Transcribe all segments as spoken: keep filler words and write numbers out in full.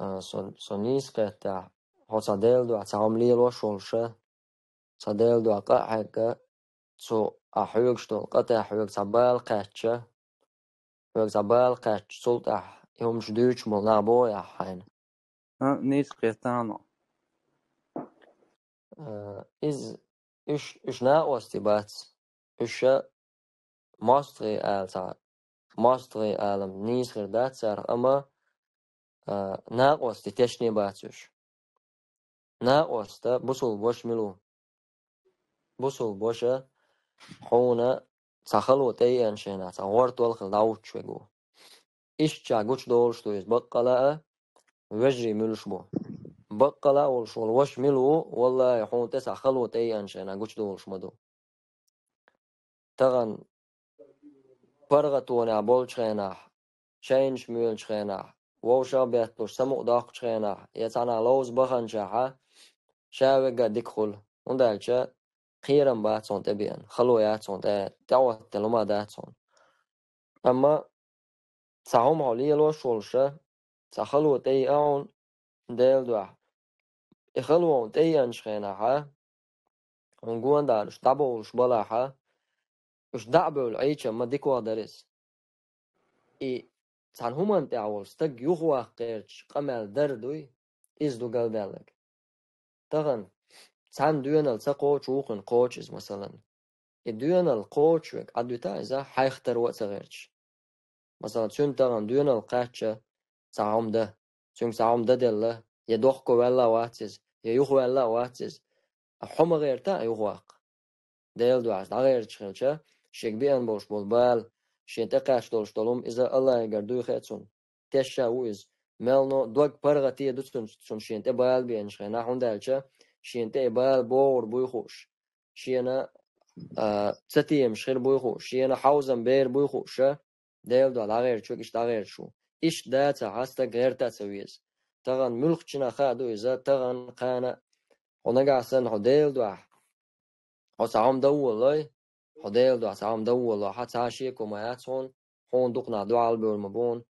а, со, со нийса кхетта, хьо цхьа Делан дуьхьа цхьа хӀума лелош волуша, цхьа Делан дуьхьа къа а хьегга, цо а хьоьгуш долу къа тӀехь хьоьга цхьа бала кхаьчча, хьоьга цхьа бала кхаьчча, цул тӀаьхьа и хӀумаш дуьйцуш болу нах боху ахь хьайна? А, нийса кхетта хьуна. А, иза, уьш, уьш накъостий бац. Уьш ша мостагӀий ала цхьа, мостагӀий алам нийса хир дац царах, амма, а, накъостий тешне бац уьш. Накъоста бусулба ваша мила ву? Бусулба ваша хьуна цхьа хало тӀееана шайна, цхьа гӀортол хила дӀахӀуттуш верг ву. Иштта гучудолуш ду иза баккъала а, вежарий муьлш бу. Баккъала а волуш волу ваша мила ву, валлахӀи, хьуна тӀе цхьа хало тӀееана шайна гучудолуш ма ду. Тахана паргӀатонехь болчу хенахь, чайнаш моьлучу хенахь, вовшах а бетталуш самукъадоккхучу хенахь, я цхьанхьа ловза баханчохь а, ша верг а дика хуьлу, хӀунда аьлча кхерам бац хьуна тӀебеана, хало яц хьуна тӀе, тӀеӀоттаделла хӀума дац хьуна. Амма цхьа хӀума хьо лелош волуша, цхьа хало тӀееана хьуна Делан дуьхьа. И хало хьуна тӀееанчу хенахь а, хьуна гонадарш дӀабовлуш балахь а, уьш дӀа а бевлла Ӏийча ма дикох дара иза. И цхьана хӀуманна тӀехь волу стаг юхаваккха гӀерташ къамел дар дуй, иза ду галдаьлларг. Тахана цхьана доьналла ца кхочу, вукхунна кхочу иза, масалан. И доьналла кхочуш верг Ӏадвита иза, хьайх таро а ца гӀерташ. Масалан, цуьнан тахана доьналла кхаьчча цхьа хӀума дан, цуьнга цхьа хӀума дан делла, я дохко ваьлла а вац иза, я юхаваьлла а вац иза. Хьо ма гӀерта а юхаваккха. Делан дуьхьа дӀагӀерташ хилча, шега беана болуш болу бала, шен тӀекхаьчна долуш долу хӀума иза АллахӀегара дуй хаьа цунна. Тешна ву иза. Мелхо дог паргӀате ду цунна, цунна шена тӀе бала беанчу хенахь, хӀунда аьлча шена тӀе и бала богӀур буй хууш, шена, а, цатемаш хир буй хууш, шена хьовзам бер буй хууш, ша Делан дуьхьа дӀагӀерташ верг иштта дӀагӀерташ ву. Иштта дацахь а стаг гӀерта а ца веза. Тахана муьлххачунна хаа ду иза, тахана, кхана а. Хьо нагахь санна хьо Делан дуьхьа хьо цхьа хӀума дан волалой, хьо Делан дуьхьа цхьа хӀума дан волалой, хьан цхьа а шеко ма яц хьуна, хьуна дукха нах дуьхьал бевр ма бу хьуна,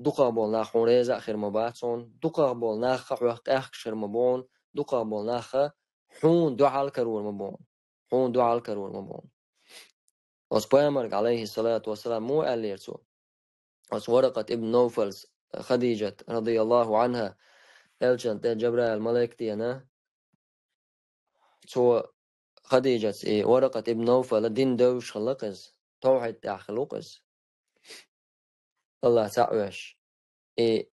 дукхах болу нах хьуна реза а хир ма бац хьуна, дукхах болу нах хьох къаьхкаш хир ма бу хьуна, дукхах болу нах хьуна дуьхьал карор ма бу хьуна, хьуна дуьхьал карор ма бу хьуна. Оцу пайхамарга, алейхиссалату вассалам, муха аьллера цо? Оцу Варакъат ибн Навфалс Хадижат, радияллаху анха, элчан тӀе Джабраил малайк деана, цо Хадижаца и Варакъат ибн Навфала дин девзаш хилла-кх иза, тавхьид тӀехь хилла-кх иза. АллахӀ цхьаъ веш. И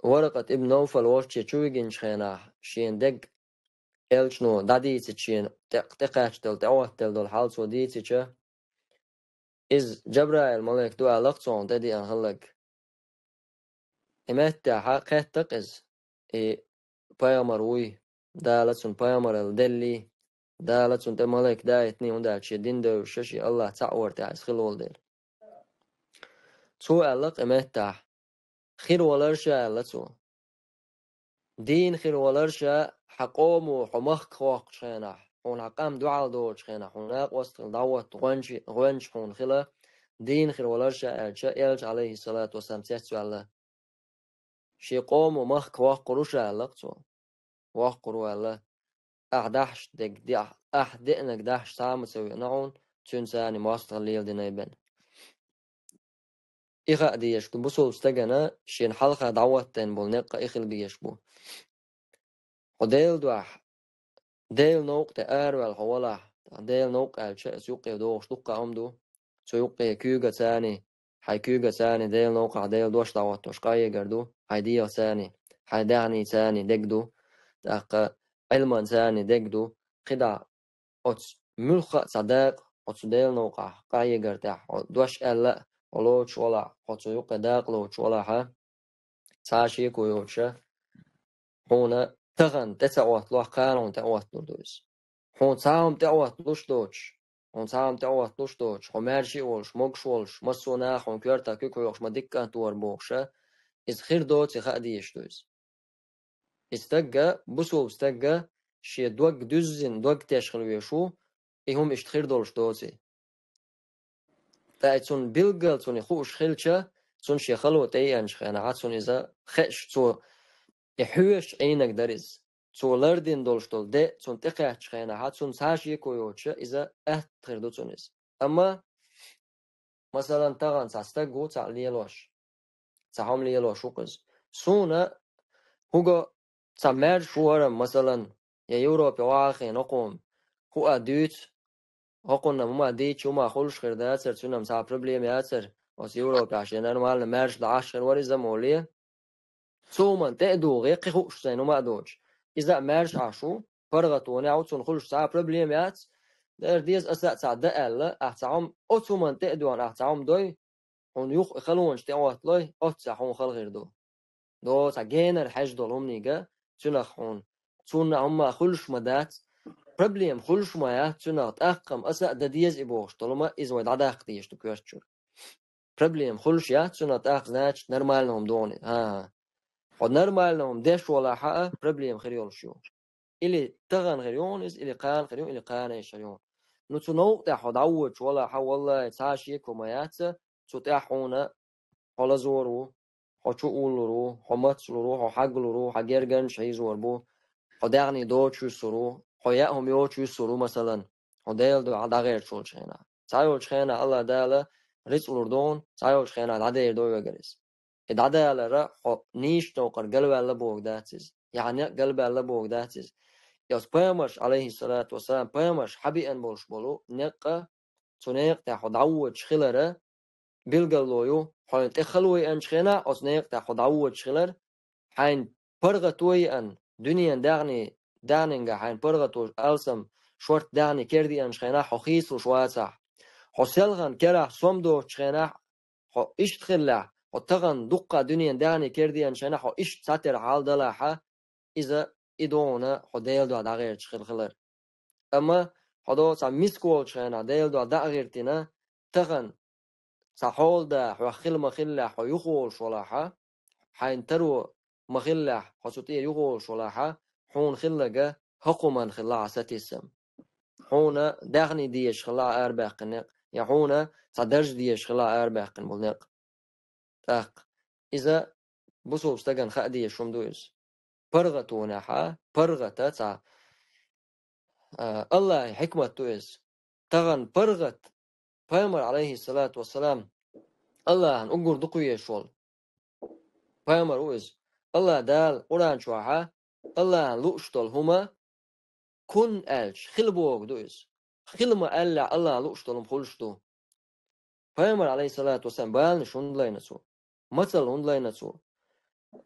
Варакъат ибн Навфал волче чу вигинчу хенахь, шен дерг элчано дӀадийцича, шена тӀе-, тӀекхаьчделла, тӀеӀоттаделла долу хьал цо дийцича, иза Джабраил малайк ду аьлла-кх цунна тӀедеана хилларг. И меттехь кхетта-кх иза, и пайхамар вуй, Дала цунна пайхамаралла деллий, Дала цунна тӀе малайк даийтиний, хӀунда аьлча шен дин девзаш, шен АллахӀ цхьаъ вар тӀехь иза хила волу дела. Цо аьлла-кх и меттехь, хир валар ша, аьлла цо. Дийна хир валар ша, хьан къомо хьо махка воккхучу хенахь, хьуна хьан къам дуьхьал доцучу хенахь, хьуна накъост хила дӀахӀотта гӀоьнча, гӀоьнча хьуна хила, дийна хир валар ша аьлча, элча, алейхиссалату вассалам, цецваьлла. Шен къомо махка воккхур ву ша, аьлла-кх цо. Воккхур ву аьлла. Ахь дахьаш дерг, ахь деанарг дахьаш цхьа а ма ца веана хьуна, цуьнан царна мостагӀалла леладинай бен. И хаа дезаш ду бусулба стагана, шена хьалха дӀахӀоттийна болу некъ а и хила безаш бу. Хьо Делан дуьхьа, Делан новкъа тӀе араваьлла хьо валахь, Делан новкъа аьлча, аса юккъе догӀуш дуккха хӀума ду. Цу юккъе куьйга царний, хьайн куьйга царний Делан новкъахь Делан дош дӀахӀоттош къахьегар ду, хьайн дегӀа царний, хьайн даьхний царний дерг ду, тӀаккха Ӏилман царний дерг ду, кхидӀа оцу муьлхха а цхьа дакъа, оцу Делан новкъахь къахьегар тӀехь, хьо дош аьлла а, хьо лоцуш валахь, хьо цу юккъе дакъа лоцуш валахьа, цхьа а шеко йоцуша, хьуна тахана тӀе ца Ӏотталахь, кхана хьуна тӀеӀотталур ду иза. Хьуна цхьа хӀума тӀеӀотталуш доцуш, хьуна цхьа хӀума тӀеӀотталуш доцуш, хьо маьрша а волуш, могуш а волуш, массо а наха хьуна коьртах куьг хьоькхуш ма дика кӀант вара бохуша, иза хир доций хаа дезаш ду иза. И стагга, бусулба стагга, шен дог дуьззина дог теш хила везаш ву, и хӀума иштта хир долуш доций. Ткъа и цунна билггал цунна хууш хилча, цунна шен хало тӀееанчу хенахь, цунна иза хеаш, цо И хьоьжуш Ӏийнарг дара иза. Цо лардина долуш долу де цунна тӀекхаьччу хенахь, цунна цхьа а шеко йоцуш, иза атта хир ду цунна иза. Амма, масалан, тахана цхьа стаг ву цхьаъ лелош, цхьа хӀума лелош ву-кх иза. Суна хӀума цхьа маьрша ву хӀара, масалан, я Европе вахахь хӀокхунна хӀума дуьйцу, хӀокхунна хӀума дийцча, хӀума хуьлуш хир дацара, цуьнан цхьа проблема яцара, оцу Европехь шен нормально маьрша дӀа Ӏаш хир вара иза, ма олий. Цу хӀуманна тӀе а дугӀий, кхин хууш сайна хӀума а доцуш. Иза а маьрша Ӏаш ву, паргӀатонехь ву, цунна хуьлуш цхьа а проблема яц. Дера деза, аса а цхьа дан аьлла, ахь цхьа хӀума, оцу хӀуманна тӀе а дуьгӀна, ахь цхьа хӀума дой, хьуна юха и халонаш тӀе а хӀотталой, оццахь хьуна хала хир ду. До цхьа генара хьаьжна долу хӀуманига, цуьнах хьуна, цунна хӀумма хуьлуш ма дац, проблема хуьлуш ма яц, цуьнах тӀаккха-м аса а дан деза и бохуш долу хӀума, иза вай дӀадаккха дезаш ду коьртачуьра. Проблема хуьлуш яц цуьнан тӀаккха, значит, нормально хӀума ду хьуна. ХӀан-хӀан. Хьо нормально хӀума деш волахь а, проблема хир йолуш ю. Или тахана хир ю хьуна иза, или кхана хир ю, или кхана еш хир ю хьуна. Ну, цу новкъа тӀехь хьо дӀавоьдуш волахь а, валлахӀи, цхьа а шеко ма яц, цу тӀехь хьуна хьо лазор ву, хьо чу уллур ву, хьо мацлур ву, хьо хьагулур ву, хьан гергарнаш хьийзор бу, хьо даьхний доцуш вуьсур ву, хьо яа хӀума йоцуш вуьсур ву, масалан, хьо Делан дуьхьа дӀагӀерташ волчу хенахь. Цхьайолчу хенахь АллахӀ Дала рицкъ лур ду хьуна, цхьайолчу хенахь дӀадер ду вегара иза. И дӀадалар хьо нийсачу новкъара галваьлла бохург дац иза, яхьа некъ галбаьлла бохург дац иза. И оцу пайхамарш, Ӏалайхиссалату вассалам, пайхамарш хьабеана болуш болу некъа, цу некъа тӀехь хьо дӀавоьдуш хилара билгало ю, хьуна тӀе хало еанчу хенахь, оцу некъа тӀехь хьо дӀавоьдуш хилар, хьайна паргӀато еана, дуьненан даьхни-, даьхнинга хьайна паргӀато, алсам шорта даьхни кердеанчу хенахь хьо хийцалуш вацахь, хьо селхана керахь сом доцучу хенахь, хьо иштта хиллехь, хьо тахана дуккха дуьненан даьхни кердеанчу хенахь, хьо иштта цхьатерра хьал далахьа, иза и ду хьуна хьо Делан дуьхьа дӀагӀерташ хила хилар. Амма хьо до цхьа миска волчу хенахь Делан дуьхьа дӀа а гӀиртина, тахана цхьа хьола да хьох хила ма-хиллехь, хьо юхаволуш волахьа, хьайна таро ма-хиллехь, хьо цу тӀера юхаволуш волахьа, хьуна хилларг хӀокху хӀуманна хилла хьан сатийсам. Хьуна даьхний дезаш хилла хьан арабаьккхина некъ, я хьуна цхьа дарж дезаш хилла хьан арабаьккхина болу некъ. ТӀаккха иза бусулба стагана хаа дезаш хӀума ду иза. ПаргӀатонехьа, паргӀата цхьа, а, АллахӀан хьикмат ду иза. Тахана паргӀат, пайхамар, Ӏалайхиссалату вассалам, АллахӀан уггар дукха везаш волу пайхамар ву иза. АллахӀ Дала Къуръан чохьа АллахӀан лууш долу хӀума кун аьлча, хила бохург ду иза. Хила ма аьллехь, АллахӀан лууш долу хӀума хуьлуш ду. Пайхамар, Ӏалайхиссалату вассалам, баланаш хӀунда лайна цо? Мацалла хӀунда лайна цо?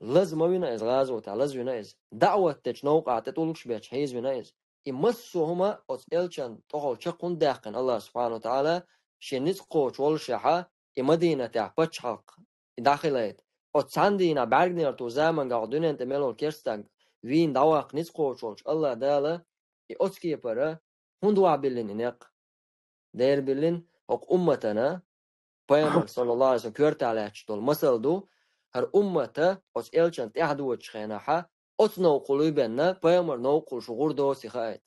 Лаза ма вина иза гӀазотехь, лаза вина иза. ДаӀват дечу новкъахь тӀе тӀулгаш бечу хьийза вина иза. И массо а хӀума оцу элчан тӀехула чекх хӀунда даьккхина АллахӀ субхьану ва тагӀала, шен ницкъ кхочуш воллушехьа, и Мадинатехь пачхьалкх и дӀахилийта. Оцу цхьана дийнахь бӀаьрганегӀарта заманга хьо дуьнен тӀе мел волу керстаг вийна дӀаваккха ницкъ кхочуш волчу АллахӀ Дала и оцу кепара хӀунда вахьа биллина и некъ? Дера биллина хӀокху умматана, пайхамар, саллаллаху Ӏалайхи ва саллам, коьртахь лаьтташ долу масал ду, хӀара уммата оцу элчан тӀаьхьа доцучу хенахьа, оцу новкъахула бенна, пайхамар новкъахула шу гӀур доций хаийта.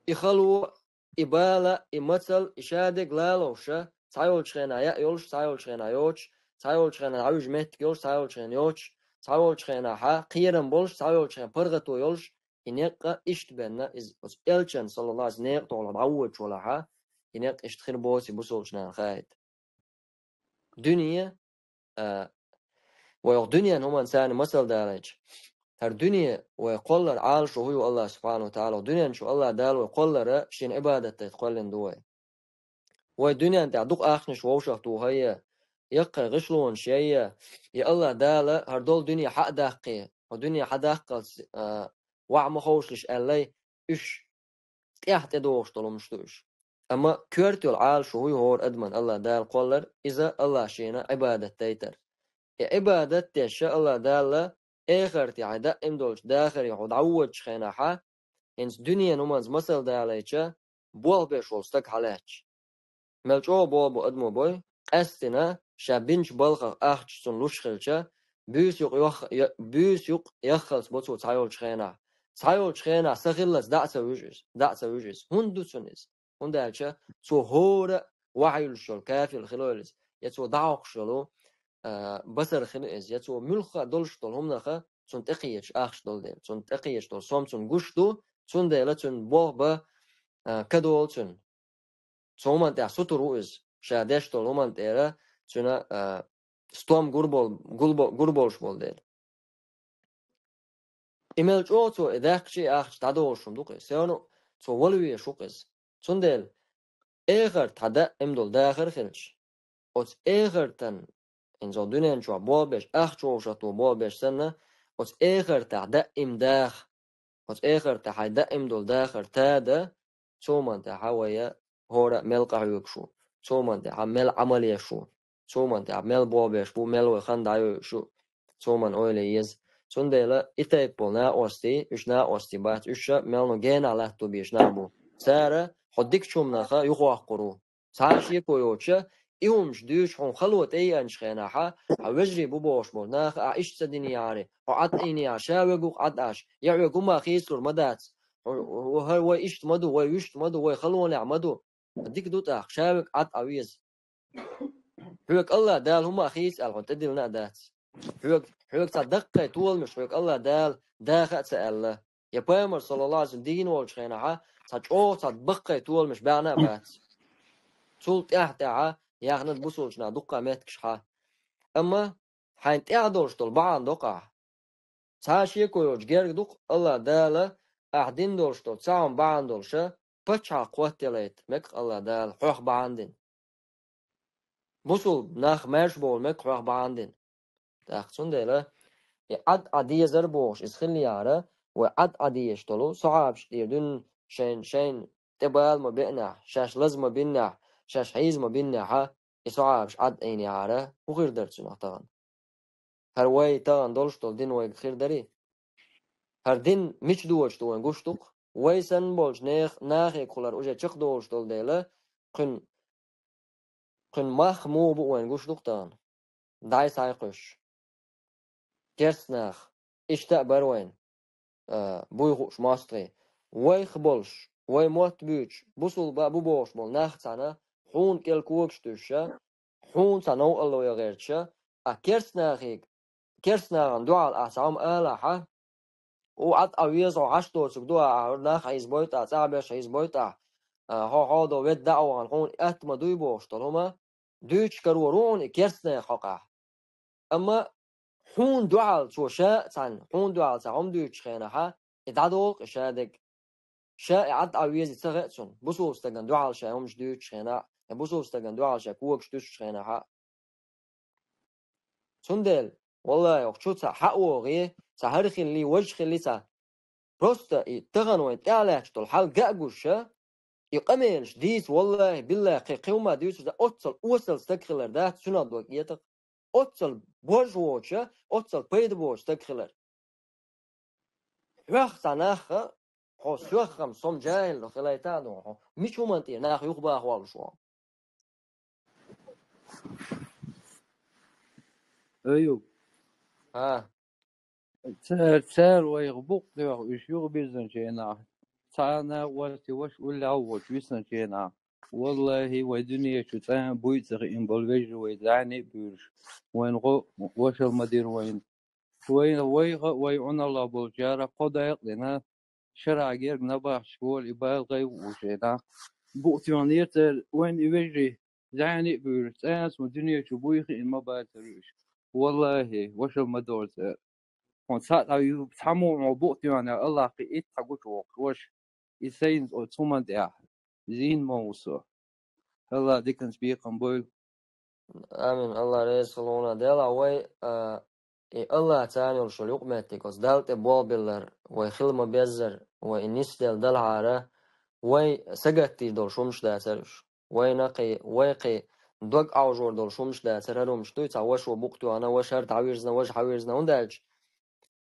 И хало, и бала, и мацал, и шадерг лаловша, цхьайолчу хенахь яа йолуш, цхьайолчу хенахь йоцуш, цхьайолчу хенахь дӀавижа меттиг йолуш, цхьайолчу хенахь йоцуш, цхьайолчу хенахьа кхерам болуш, цхьайолчу хенахь паргӀато йолуш, и некъа иштта бенна, иза оцу элчан, саллаллаху Ӏалайхи ва саллам, некъа тӀехула дӀавоьдуш валахьа, и некъ иштта хир боций бусулбачу нахана хаийта. Дуьне, а, вай оха дуьненан хӀуманна царна масал далайча, хӀара дуьне вай кхоллар Ӏалашо хӀу ю АллахӀ субхьану ва тагӀала, дуьнен чу АллахӀ Дала вай кхоллара шена Ӏибадат дайта кхоьллина ду вай. Вай дуьнен тӀехь дукха ахчанаш вовшах тухайя, яккхий гӀишлонаш яйя, я АллахӀ Дала хӀара долу дуьне хьа а даккхий, хӀо дуьне хьа даккхалц, а, вахьа ма ховшалаш аьллай, уьш тӀехь тӀедогӀуш долу хӀумаш ду уьш. Амма коьрта йолу Ӏалашо хӀу ю хӀора адаман АллахӀ Дала кхоллар, иза АллахӀ шена Ӏибадат дайтар. И Ӏибадат деш АллахӀ Дала эхартехь даим долчу дахаре хьо дӀавоьдучу хенахьа, хӀинца дуьненан хӀуманца масал далайча, болх беш волу стаг хьалаьтташ. Мел чӀогӀа болх бо адамо бой, къаьстина, ша бинчу балхах ахча цунна луш хилча, буьйса юкъ йох-, я-, буьйса юкъ яххалц бо цо цхьайолчу хенахь. Цхьайолчу хенахь са хиллалц дӀа а ца вуьжу иза, дӀа а ца вуьжу иза. ХӀунда ду цунна иза? ХӀунда аьлча цо хӀора а вахьа юьллуш йолу кафил хилойла иза, я цо дӀахьокхуш йолу а, басар хила иза, я цо муьлхха а долуш долу хӀуманаха цунна тӀекхечаш ахча долу дела. Цунна тӀекхечаш долу сом цунна гуш ду, цундела цуьнан болх бан, а, ка долу цуьнан. Цу хӀуманна тӀехь сутур ву иза, ша деш долу хӀуманна тӀера цуьнан, а, стом гур бол-, гулбо-, гур болуш болу дела. И мел чӀогӀа цо и даьккхича и ахча дӀадолуш хӀума ду-кх иза. Все равно цо вала везаш ву-кх иза. Цундела эхарта хьан даим долу дахар хилча, оцу эхартан, хӀинца дуьнен чохь болх беш, ахча вовшахтуо болх беш санна, оцу эхартахь даим даха, оцу эхартахь хьайн даим долу дахар тада, цу хӀуманна тӀехь вай хӀора а мел къахьоьгуш ву, цу хӀуманна тӀехь мел Ӏамал еш ву, цу хӀуманна тӀехь мел болх беш бу, мел вай хан дӀайойуш ю, цу хӀуманна ойла е еза. Цундела и тайпа болу накъостий, уьш накъостий бац, уьш ша мел но генахь латто безаш нах бу. Цара хьо дикачу хӀуманаха юхавоккхур ву. Цхьа а шеко йоцуша, и хӀуманаш дуьйцуш хьуна хало тӀееанчу хенахь, хьан вежарий бу бохуш болу наха ахь иштта ца динехьара, хьо Ӏад Ӏийна яхь, ша вегу-кх Ӏад Ӏаш, я хьоьга хӀума хийцалур ма дац. Хьо, хьо, хьо, вай иштта ма ду, вай вуьшта ма ду, вай халонехь ма ду. Дика ду тӀаккха, ша вега Ӏад Ӏа веза. Хьоьга АллахӀ Дала хӀума а хийца аьлла, хьуна тӀедиллина а дац. Хьоьга, хьоьга цхьа даккхий толамаш хьоьга АллахӀ Дала даха а ца аьлла. Я пайхамар, саллаллаху Ӏалайхи ва саллам, дийна волчу хенахьа, цхьа чӀогӀа цхьа баккхий толамаш баьхна а бац. Цул тӀаьхьа-тӀаьхьа яхна бусулчу наха дуккха меттигаш хьа. Амма хьайн тӀехь долуш долу бахьана доккху ахь. Цхьа а шеко йоцуш герга ду-кх АллахӀ Дала ахь дина долуш долу цхьа хӀума бахьана долуша, пачхьалкх хӀоттаялайта мега-кх АллахӀ Дала хьох бахьана дина. Бусулба нах маьрша бовла мега хьох бахьана дина. ТӀаккха цундела, и Ӏад Ӏа дезар бохуш, иза хилла яра, вай Ӏад Ӏа дезаш долу, сохьабаш тӀера дуьнна шайн, шайна тӀе бала ма беънехь, шаьш лаза ма биннехь, шаьш хьийза ма биннехьа, и сохьабаш Ӏад Ӏийнехьара, хӀун хир дара цунах тахана? ХӀара вай тахана долуш долу дин вайга хир дарий? ХӀара дин мича доцуш ду вайн гуш ду-кх? Вай санна болчу нех-, нахе кхулар уже чекхдолуш долу дела, кхуьн, кхуьн мах муха бу вайн гуш ду-кх тахана? ДӀай схьайкхуьйсуш. Керста нах, иштта а бара вайна, а, буй хууш мостагӀий. Вайх болуш, вай мотт буьйцуш, бусулба бу бохуш болу нах цхьаьна, хьуна кӀел когаш туьйсуша, хьуна цхьа новкъарло ян гӀерташа, а керста нахе, керста нахана дуьхьал ахь цхьа хӀума алахьа, у Ӏад Ӏа веза хьо, хьашт доцург ду ахь, ахьа нах хьийзабойту ахь, цӀахь берш хьийзабойту ахь, а, хьо, хьо до ведда а вахана, хьуна атта ма дуй бохуш долу хӀума, дуьйцуш карор ву хьуна и керста нехан хьокъехь. Амма хьуна дуьхьал цо ша а цхьаьна, хьуна дуьхьал цхьа хӀума дуьйцучу хенахьа, и дӀадолу-кх и ша дерг. Ша и Ӏад Ӏа везий ца хаьа цунна, бусулба стагана дуьхьал ша хӀумаш дуьйцучу хенахь, я бусулба стагана дуьхьал ша когаш туьсучу хенахьа. Цундела, валлахӀи, оха чу цхьа хьа а вогӀий, цхьа хӀара хиллий, важа хиллий цхьа. Просто и тахана вайн тӀаьхьа лаьтташ долу хьал ган а гуш ша, и къамелаш дийца, валлахӀи, биллахӀи, кхин кхин хӀума дуьйцуш дан, оццал осал стаг хилар дац, цуьнах дог этагӀа. Оццал бож воцуша, оццал пайда боцу стаг хилар. Хьох цхьа нахха, хьо соьххам сом жахӀил ду хилайта а ду хьо, мича хӀуманна тӀера нах юхабаха воллуш ву? Аюб. ХӀа. Цара, цара вайх букъ тоьхна уьш юхабирзинчу хенахь, цхьана а васти ваша уллехь а воцуш висинчу хенахь, валлахӀи, вай дуьне чу цкъа а буй а ца хиъна болу вежарий вай зӀене а буьйлуш, вайна гӀо, вашалла ма дира вайна. Вайна, вайх а, вай Ӏуналлах болчара кхо дакъа а дина, шарахь герга набахташка волу и бала гӀайгӀа бууш хенахь, букъ тоьхнера цара вайна и вежарий, зӀене а буьйлуш, цкъа а цхьана дуьне чу буй хиъна ма бацара уьш. ВаллахӀи, вашалла ма дора цара. Хьуна цхьаъ дӀа ю-, цхьаммо хьуна букъ тоьхна, АллахӀ кхин итт хьан гучувоккхуш ваша. И сайна оцу хӀуманна тӀехь зийна ма ву со. АллахӀ диканца бекхам бойла. Амин. АллахӀ реза хуьлда хьуна. Делахь вай, а, и АллахӀ царна йолуш йолу юкъаметтиг, оцу Далла тӀе болх биллар, вай хила ма-беззара, вай и нисделла далахьара, вай сагатдийр долуш хӀуманаш дацара уьш. Вайна кхин, вай кхин дог Ӏовжор долуш хӀуманаш дацара хӀара хӀуманаш дуй, цхьа ваша ву букъ тоьхна, ваша хӀара дӀавирзина, важа хьавирзина, хӀунда аьлча,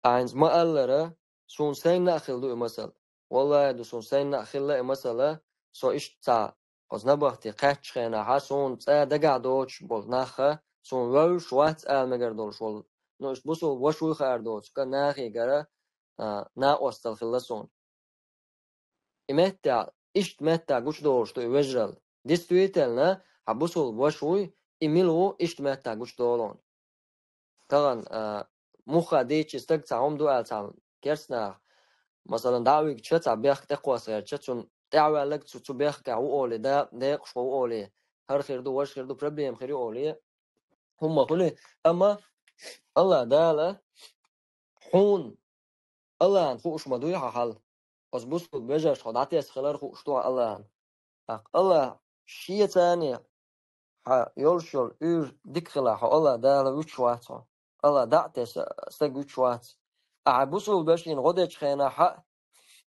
ахьа хӀинца ма-аллара, суна сайна а хилла ду и масал. ВаллахӀи ду, суна сайна а хилла и масала, со иштта цхьа оцу набахти кхаьччу хенахьа, суна цкъа дагахь доцуш болу нахха, суна вевзаш вац ала мегар долуш волу, ну, иштта бусулба ваша вуй хаар доцу ка нахигара, а, накъостал хилла суна. И меттехь, иштта меттехь гучудолуш ду и вежаралла. Действительно, хьан бусулба ваша вуй, и мила ву, иштта меттехь гучудолу хьуна. тахана, а, мухха дийча стаг цхьа хӀума ду аьлла цхьа керстанах, масалан, дӀа а вигча, цхьа бехк тӀекхоссагӀерча, цунна тӀаьхьаваьлларг цу, цу бехках ву олий, да, декъашхо ву олий, хӀара хир ду, важа хир ду, проблема хир ю олий, хӀума хуьлий. Амма Аллах Дала хьуна Аллахьан хууш ма дуй хьан хьал. Оцу бусулба вежаршка хьо дӀатесса хилар хууш ду хьан Аллахьан. ТӀаккха Аллах шеца а хьан йолуш йолу уьйр дика хилахь, хьо Аллах Дала вуьтуш вац хьо. Аллах дӀа а тесна, стаг вуьтуш вац. Ахьа бусулба вешина гӀо дечу хенахь а,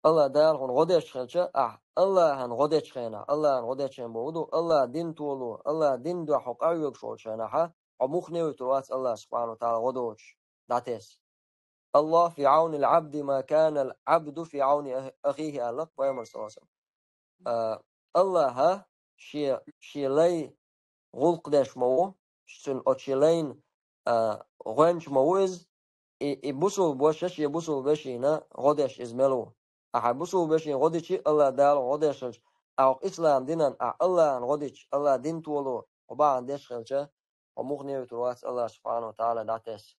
Аллах Дала хьуна гӀо деш хилча, ахьа Аллахьан гӀо дечу хенахь, Аллахьан гӀо дечу хен боху ду, Аллах дин толо, Аллах дин дуьхьа хьо къахьоьгуш волчу хенахь а, хьо муххале а вуьтур вац Аллах субхьана ва тагӀала гӀо доцуш, дӀатесна. الله في عون العبد ما كان العبد في عون أخ-، أخيه аьлла пайхамар саллаллаху алейхи ва саллям. А, Аллаха шен, шен лай гӀуллакх деш ма ву, цуьнан оцу шен лайна, а, гӀоьнча ма ву иза, и, и бусулба ваша шен бусулба вешина гӀо деш иза мел ву. Ахьа бусулба вешина гӀо дичи, Аллах Дала гӀо деш хилча, ахьа ислам динан, ахьа Аллахьан гӀо дичи, Аллах дин толо, хьо бахьана деш хилча, хьо муххале а вуьтур вац Аллах субхьана ва тагӀала дӀатесна.